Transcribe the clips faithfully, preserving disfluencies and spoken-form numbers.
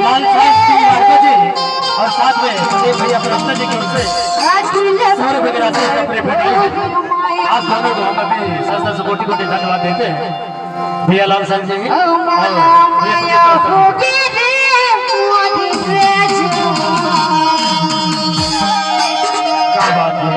लाल साहब श्री मार्को जी और साथ में संदीप भैया प्रसन्न जी की ओर से सौ रुपए की राशि का प्रेम भेंट है। आप दोनों को हम अभी सस्ता से कोटि कोटि धन्यवाद देते हैं। भैया लाल साहब जी और भैया प्रसन्न जी। क्या बात है।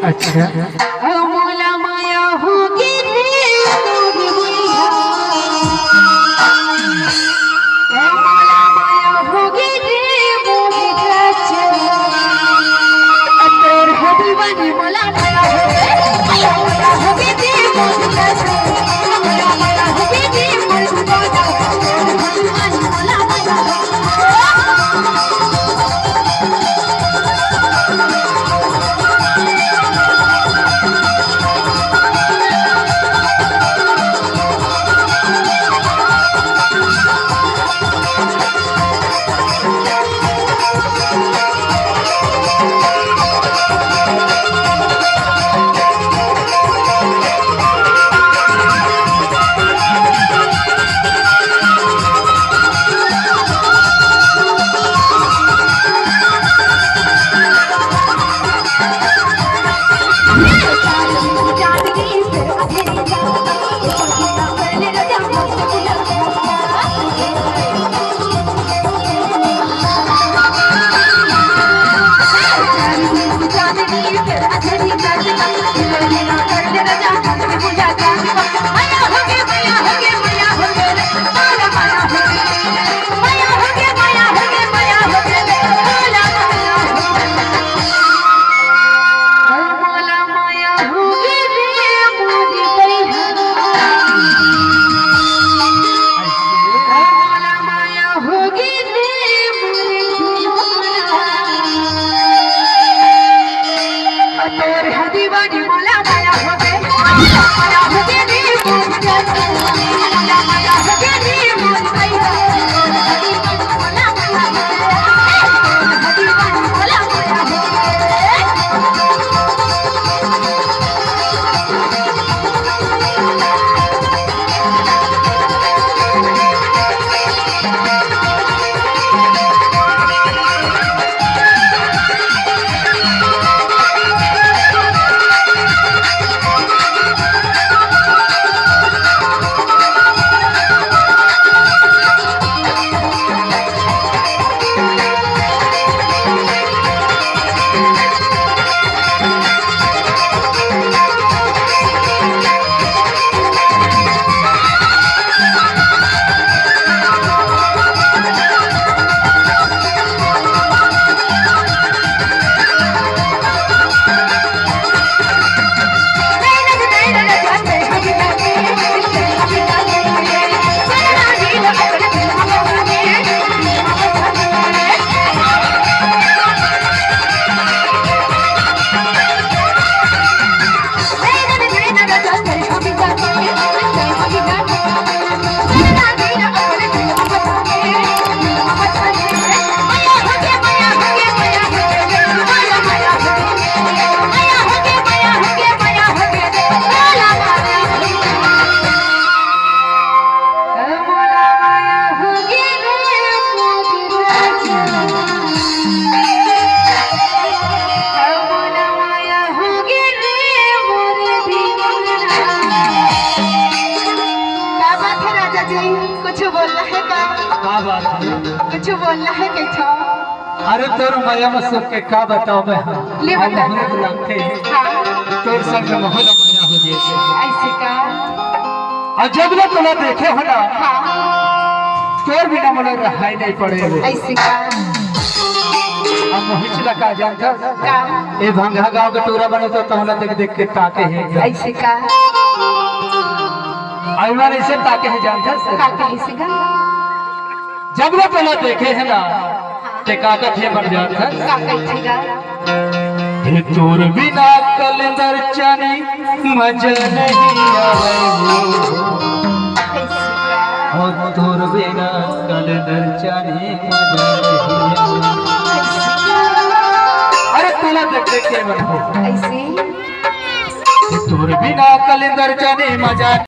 अच्छा। कुछ बोलना है का? का बात है? कुछ बोलना है कैसा? अरे तोर मया में सुख के का बताओ मैं, हाँ। ले हम बता। बहुत लगते हैं। हाँ। तोर संग में बहुत मया हो गया। ऐसे का? और जब ले तोला देखे हो ना, हाँ। तोर बिना मोला रहाई नहीं पड़े हो। ऐसे का? अब मोहित ला का जानता? का? ए भंगा गांव के टूरा बने तो तोला देख देख के ताके है। ऐसे का? अभिमान ऐसे ताके है जानता? का कहे से का? जब ले तोला देखे है ना, ते का का थे बन जानता? का कहे से का? हे तोर बिना कलेंदर चानी मजा नहीं आवे हो। ऐसे का? और तोर बिना कलेंदर चानी मजा नहीं आवे। अरे तोला देख देख के मन हो। ऐसे? तोर बिना कलेंदर चानी मजा